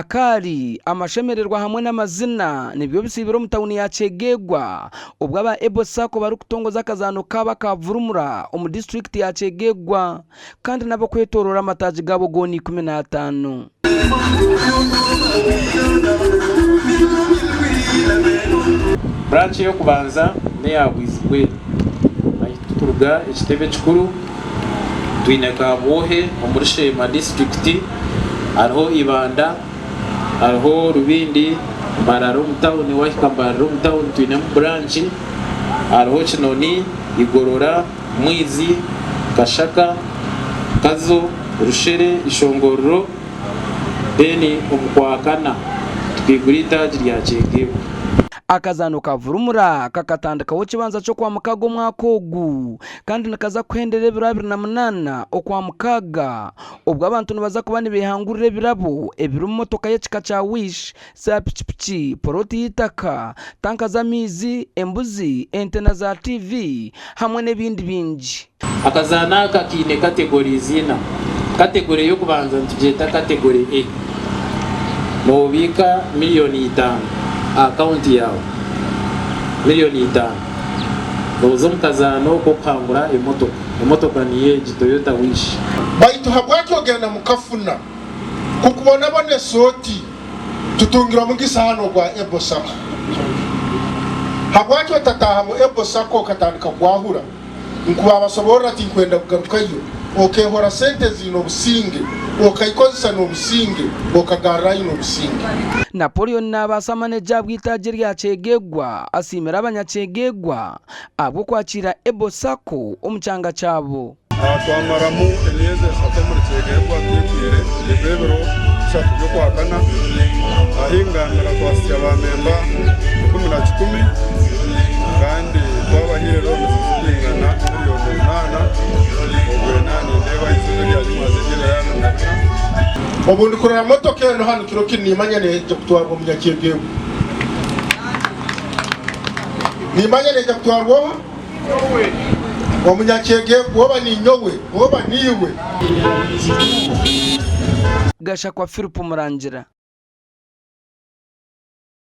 Akaari, amashemererwa hamwe n'amazina nibyo bisiibire omu tauni ya Kyegegwa obwo aba Ebo Sacco barikutongoza akazaano kaabo aka Vurumura omu disiturikiti ya Kyegegwa kandi n'ab'okwetooroora amataagi gaabo goona 15. Branch ey'okubanza n'eya Bwizibwe ahi tukuruga ekitebe ekikuru. Twine Kabwohe omuri Sheema disiturikiti, hariho Ibanda, hariho Rubindi, Mbarara omu tawuni, wahika Mbarara omu tawuni twinemu buranki, hariho Kinoni, Igorora, Mwizi, Kashaka, Kazo, Rushere, Ishongororo then omu Kwakana tukaigura eitaagi rya Kyegegwa. Akazaano ka Vurumura kakatandikaho ekibanza ky'Okwamukaaga omwaka ogu kandi nikaza kuhendera ebiro 28 Okwamukaaga obwo abantu nibaza kuba nibehangurira ebirabo ebirimu motoka y'ekika kya Wish, za pikipiki, poloti y'eitaka, tanka z'amaizi, embuzi, ente na za TV hamwe n'ebindi bingi. Akazaano aka kaine categories ina. Category ey'okubanza nitugyeta category A. Nobiika million itaano aha account yaawe. Million itaano. Noza omu kazaano k'okuhangura emotoka. Emotoka niyo egi Toyota Wish. Baitu habwaki ogenda mukafuna kukubonabonesa oti? Tutungire omugisa hanu ogwa Ebo Sacco. Habwaki otataaha mu Ebo Sacco okatandika kwahura? Nkubabasoborra tinkwenda kugarukayo, okehora sente eziine obusinge, okaikozesa n'obusinge, okagarrayo n'obusinge. Napoleon Nabaasa maneja ahabw'eitaagi erya Kyegegwa asiimire abanyakyegegwa ahabw'okwakiira Ebo Sacco omu kyanga kyabo. Twamaramu emyezi eshatu omuri Kyegegwa twitwire ebi ebiro bishatu by'okwakana. Ahingambira twasitsya ba memba 11,000 kandi twabahaire looni zirikwingana miriyoni 8 obwe naaba nindeeba eizooba erya nyimwazyo ery'ebiro 24. Obu ndikurora motoka enu hanu kiro kinu nimanya neija kutwarwa omunyakyegegwa. Nimanya neija kutwarwa oha? Omunyakyegegwa oba ninyowe oba niiwe. Gashakwa Philip Murangira.